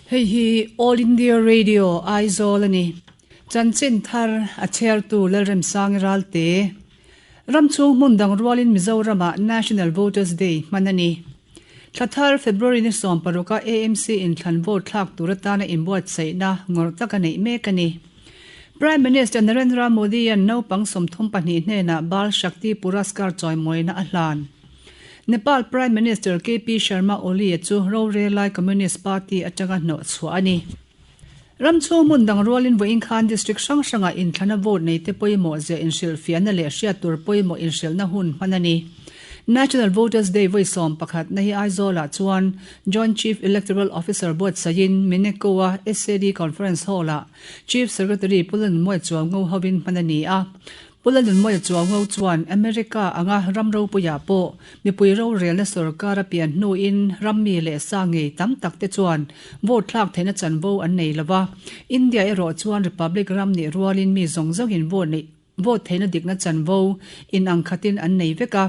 Hei hi All India Radio Aizawl a ni. Chanchin thar a chhertu Lalremsangi Ralte. Ram chhung hmun dang rualin Mizoramah National Voters Day hman a ni. Thla thar February ni 16 a AMC inthlan vote thlak tur atana inbuatsaihna ngawrh tak a neih mek a ni. Prime Minister Narendra Modi-a'n naupang 32 hnenah Bal Shakti Puraskar chawimawina a hlan. Nepal Prime Minister KP Sharma Oli-a chu rorelai Communist Party atanga hnawh chhuah a ni. Ram chhung hmun dang rualin vawiin khan district hrang hrangah inthlana vote neite pawimawh zia inhrilhfiahna leh hriat tur pawimawh inhrilhna hun hman a ni. National Voters Day vawi 11 na hi Aizawlah chuan Joint Chief Electoral Officer buatsaihin Mineco-a SAD Conference Hall-ah Chief Secretary Pu Lanmawia Chuango hovin hman a ni a. Pu Lalnunmawia Chuango chuan America anga ram ropuiah pawh mipui rorelna sorkar a pian hnuin ram mi leh sa ngei tam tak te chuan vote thlak theihna chanvo an nei lo va, India erawh chuan Republic ram nih rualin mi zawng zawngin vote neih vote theihna dikna chanvo inang khatin an nei vek a,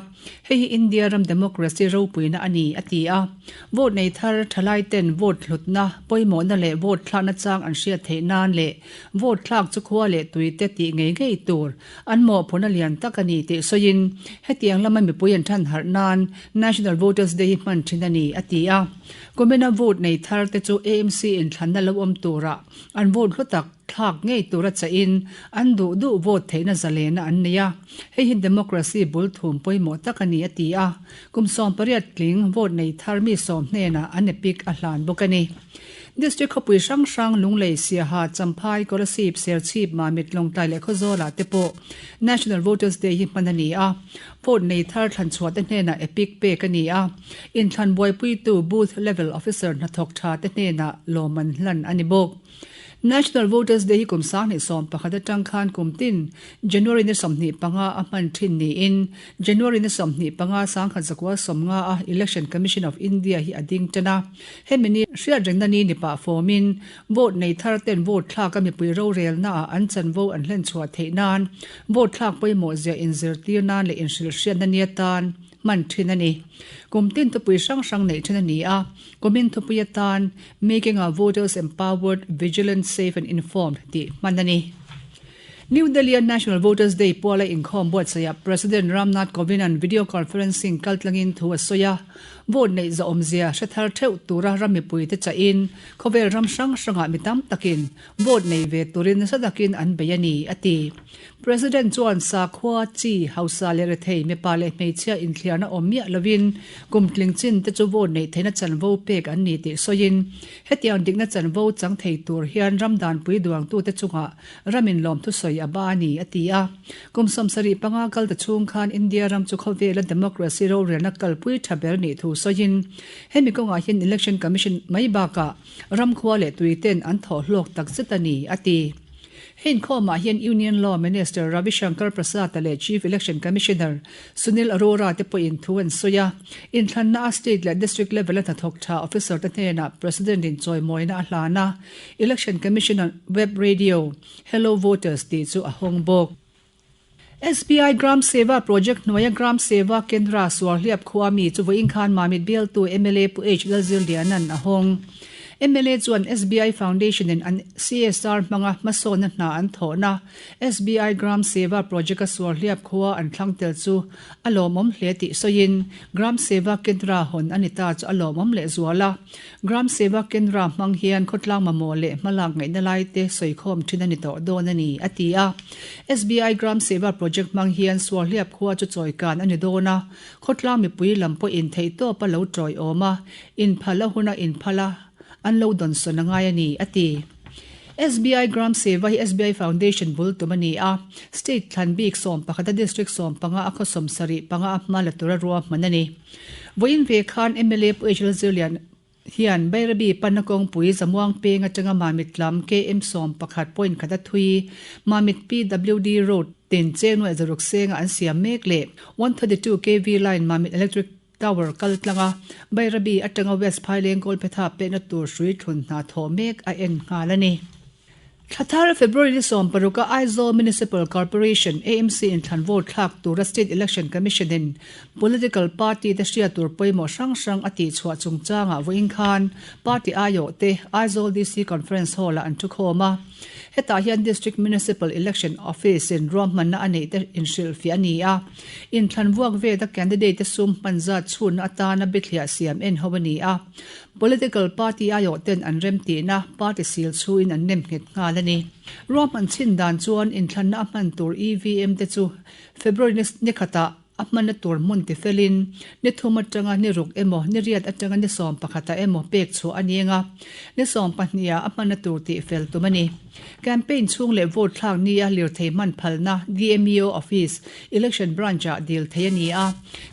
hei hi India ram democracy ropuina a ni, a ti a. Vote nei thar thalai ten vote hlutna pawimawhna leh vote thlakna chang an hriat theih nan leh Vote thlak chu khua leh tuite tih ngei ngei tur an mawhphurhna lian tak a ni tih sawiin hetiang lama mipui an than harh nan National Voters Day hi hman thin a ni, a ti a. Kumina vote nei thar te chu AMC inthlanna lo awm turah an vote hlu tak thlak ngei tura chahin an duh duh vote theihna zalena an nei a, hei hi democracy bul thum pawimawh tak a ni, a ti a. Kum 18 tling vote nei thar mi sawm hnenah an epic a hlan bawk a ni. District khawpui hrang hrang Lunglei, Siaha, Champhai, Kolasib, Serchhip, Mamit, Lawngtlai leh Khawzawlah te pawh National Voters Day hi hman a ni a. Vote nei thar thlan chhuah te hnenah epic pek a ni a. Inthlan buaipuitu Booth Level Officer hnathawk tha te hnenah lawmman hlan a ni bawk. National Voters Day hi kum 2011 atang khan kum tin January ni 25 a hman thin niin January ni 25 1950 a Election Commission of India hi a ding tan a. Hemi ni hriatrengna ni ni pah fawmin vote nei thar ten vote thlak a mipui rorelna ah an chanvo an hlen chhuah theih nan vote thlak pawimawh zia inzirtir nan leh inhrilhhriatna ni atan hman thin a ni. Kum tin thupui hrang hrang neih thin a ni a, kumin thupui atan Making our voters empowered, vigilant, safe and informed tih hman a ni. New Delhi-a National Voters Day puala inkhawm buatsaihah President Ram Nath Kovind-a'n video conferencing kaltlangin thu a sawi a, vote neih zahawmzia hre thar theuh tura ram mipuite chahin khawvel ram hrang hrangah mi tam takin vote nei ve turin nasa takin an bei a ni, a ti. President chuan sakhua, chi, hausa leh rethei, mipa leh hmeichhia inthliarna awm miah lovin kum tling chin te chu vote neih theihna chanvo pek an ni tih sawiin hetiang dikna chanvo chang thei tur hian ram danpui duangtute chungah Ramin lawmthu sawi a ba a ni, a ti a. Kum 75 kal ta chhung khan India ram chu khawvela democracy rorelna kalpui tha ber nih thu sawiin hemi kawngah hian Election Commission mai bakah ram khua leh tui ten an thawh hlawk tak zet a ni, a ti. He inkhawmah hian Union Law Minister Ravi Shankar Prasad-a leh Chief Election Commissioner Sunil Arora te pawhin thu an sawi a. Inthlanna a state leh district level-a hnathawk tha officer te hnenah President-in chawimawina a hlan a. Election Commission Web Radio, Hello Voters tih chu a hawng bawk. SBI Gram Seva Project hnuaia Gram Seva Kendra Suarhliap khua mi chu vawiin khan Mamit bialtu mla Pu H Lalzirliana'n a hawng. Mla chuan SBI Foundation in an CSR hmanga hmasawnna hna an thawhna SBI Gram Seva Project-a Suarhliap khua an thlang tel chu a lawmawm hle tih sawiin Gram Seva Kendra hawn a ni ta chu a lawmawm lehzual a. Gram Seva Kendra hmang hian khawtlang mamawh leh hmalak ngaihna lai te sawikhawm thin a ni tawh dawn a ni, a ti a. SBI Gram Seva Project hmang hian Suarhliap khua chu chawikan a ni dawn a, khawtlang mipui lam pawhin theihtawp a lo tawiawm a, inphal a huna inphal a an lo dawnsawn a ngai a ni, a ti. SBI Gram Seva hi SBI Foundation bul tum a ni a, state thlan bik 11 a district 15 a khaw 75 a hma la tura ruahman a ni. Vawiin ve khan mla Pu HL Zirlian hian Bairabi panna kawngpui Zamuang peng atanga Mamit lam KM 11.1 a thui Mamit PWD Road tin cheng nuaih zaruk senga an siam mek leh 132 kv line Mamit Electric Tower kal tlanga Bairabi atanga West Phaileng Kawlphetha pehna tur hrui thlun hna thawh mek a en nghal a ni. Thla thar February ni sawmparuka Aizawl Municipal Corporation, AMC, inthlan vote thlak tura State Election Commission in political party te hriat tur pawimawh hrang hrang a tihchhuah chungchangah vawiin khan party aiawh te Aizawl DC Conference Hall ah an thukhawm a. Hetah hian District Municipal Election Office in ruahmanna a neih te inhrilhfiah a ni a. Inthlan vuak veta candidate te sum hman zat chhunna atana bithliah siam en ho a ni a. Political party aiawh ten an remtihna party sil chhuin an nem nghet nghal a ni. Ruahman chhin dan chuan inthlanna a hman tur EVM te chu February ni khatah a hmanna tur hmun tifelin ni thum atanga ni ruk emaw ni riat atanga ni 11 ah emaw pek chhuah a ni eng a, ni 12 ah a hmanna tur tihfel tum a ni. Campaign chhung leh vote thlak nia lirthei hman phalna DMEO office, Election Branch ah dil thei a ni a,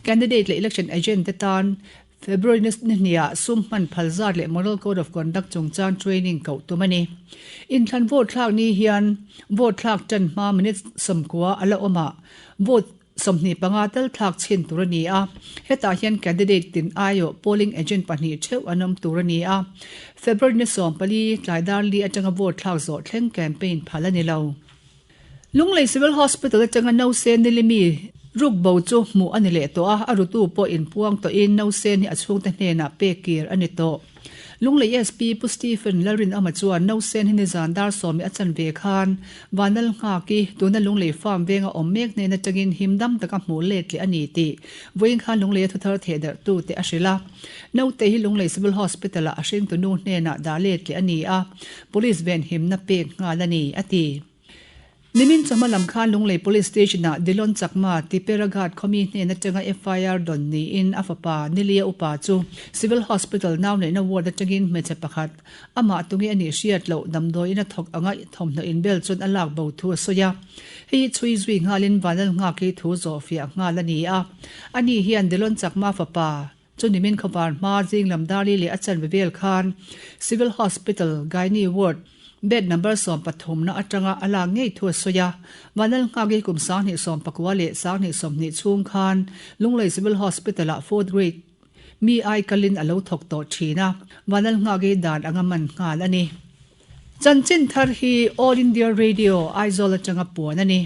candidate leh election agent te tan February ni hniah sum hman phal zat leh Model Code of Conduct chungchang training koh tum a ni. Inthlan vote thlak ni hian vote thlak tan hma minute 90 a la awm a, vote 25 tal thlak chhin tur a ni a. Hetah hian candidate tin aiawh polling agent pahnih theuh an awm tur a ni a. February ni 14 tlai dar li atanga vote thlak zawh thleng campaign phal a ni lo. Lunglei Civil Hospital atanga Nausen Nilimi ruk bo chu hmuh a ni leh tawh a, a rutu pawh inpuang tawhin Nausen hi a chhungte hnenah pek kir a ni tawh. Lunglei SP Pu Stephen Lalrinawma chuan Nausen hi nizan dar sawmi a chan ve khan Vanlal Nghaki tuna Lunglei Farm venga awm mek hnen atangin him dam taka hmuh let leh a ni tih vawiin khan Lungleia thuthar thehdarhtute a hrilh a. Naute hi Lunglei Civil Hospital-ah a hringtu nu hnenah dah let leh a ni a, Police venhimna pek nghal a ni, a ti. Nimin chawhma lam khan Lunglei Police Station-ah Dilon Chakma, Tiperaghat khawmi hnen atanga FIR dawn niin a fapa Nilia upa chu Civil Hospital nau neihna ward atangin hmeichhe pakhat amah tunge a nih hriat loh damdawiin a thawk anga thawmhnaw inbel chuan a lak bo thu a sawi a. Hei hi chhui zui nghalin Vanlal Nghaki thu zawhfiah nghal a ni a. Ani hian Dilon Chakma fapa Chu nimin khawvar hma zing lam Darli leh a chanve vel khan Civil Hospital Gynae Ward bed number 13 na atanga a lak ngei thu a sawi a. Vanlal Nghaki kum 2019 leh 2020 chhung khan Lunglei Civil Hospital ah fourth grade mi ai kalin a lo thawk tawh thin a, Vanlal Nghaki dan anga man nghal a ni. Chanchin thar hi All India Radio Aizawl atanga puan a ni.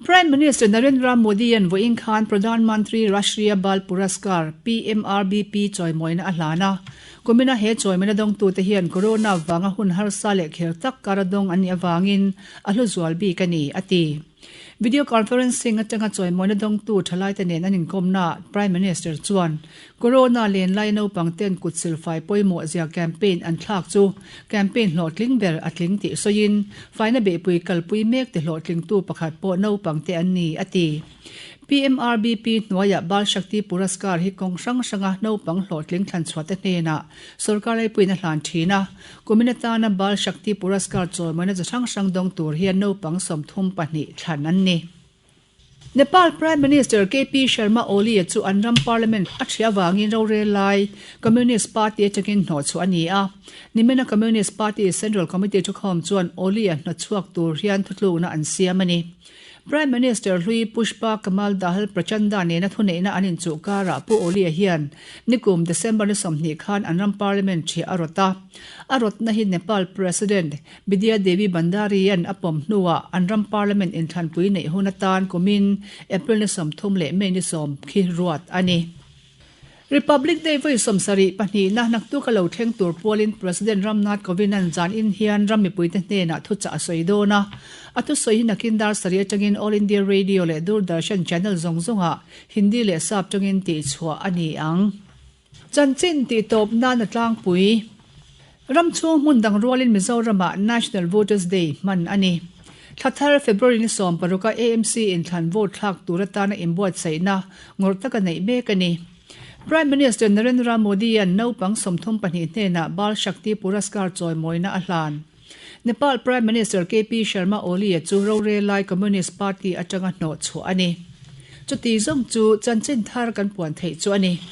Prime Minister Narendra Modi-a'n vawiin khan Pradhan Mantri Rashtriya Bal Puraskar, PMRBP, chawimawina a hlan a. Kumina he chawimawina dawngtute hian Corona vanga hun harsa leh kher tak kara dawng an nih avangin a hlu zual bik a ni, a ti. Video conferencing atanga chawimawina dawngtu thalaite nen an inkawmnaah Prime Minister chuan Corona len lai naupang ten kut silfai pawimawh zia campaign an thlak chu campaign hlawhtling ber a tling tih sawiin faina beihpui kalpui mek ti hlawhtlingtu pakhat pawh naupang te an ni, a ti. PMRBP hnuaiah Bal Shakti Puraskar hi kawng hrang hranga naupang hlawhtling thlanchhuah te hnenah sorkar leipuiin a hlan thin a. Kumin atana Bal Shakti Puraskar chawimawina chi hrang hrang dawng tur hian naupang 32 thlan an ni. Nepal Prime Minister KP Sharma Oli-a chu an ram parliament a ṭhia avangin rorel lai Communist Party atangin hnawhchhuah a ni a. Nimina Communist Party Central Committee thukhawm chuan Oli-a hnawtchhuak tur hian thutlukna an siam a ni. Prime Minister hlui Pushpa Kamal Dahal Prachanda nena thuneihna an inchuh karah Pu Oli-a hian nikum December ni 20 khan an ram parliament ṭhiah a rawt a. A rawtna hi Nepal President Bidya Devi Bhandari-a'n a pawm hnuah an ram parliament inthlanpui neih hun atan kumin April ni 30 leh May ni 10 khi ruat a ni. Republic Day vawi 70 pahnihna naktuk a lo thleng tur pualin President Ram Nath Kovind-a'n zan in hian ram mipuite hnenah thuchah a sawi dawn a. A thusawi hi nakin dar sarih atangin All India Radio leh Doordarshan channel zawng zawngah Hindi leh Sap tawngin tihchhuah a ni ang. Chanchin tih tawp nan a tlangpui. Ram chhung hmun dang rualin Mizoramah National Voters Day hman a ni. Thla thar February ni 16 a AMC inthlan vote thlak tur atana inbuatsaihna ngawrh taka neih mek a ni. Prime Minister Narendra Modi-a'n naupang 34 hnenah Bal Shakti Puraskar chawimawina a hlan. Nepal Prime Minister KP Sharma Oli-a chu rorel lai Communist Party atanga hnawhchhuah a ni. Chuti zawng chu chanchin thar kan puan theih chu a ni.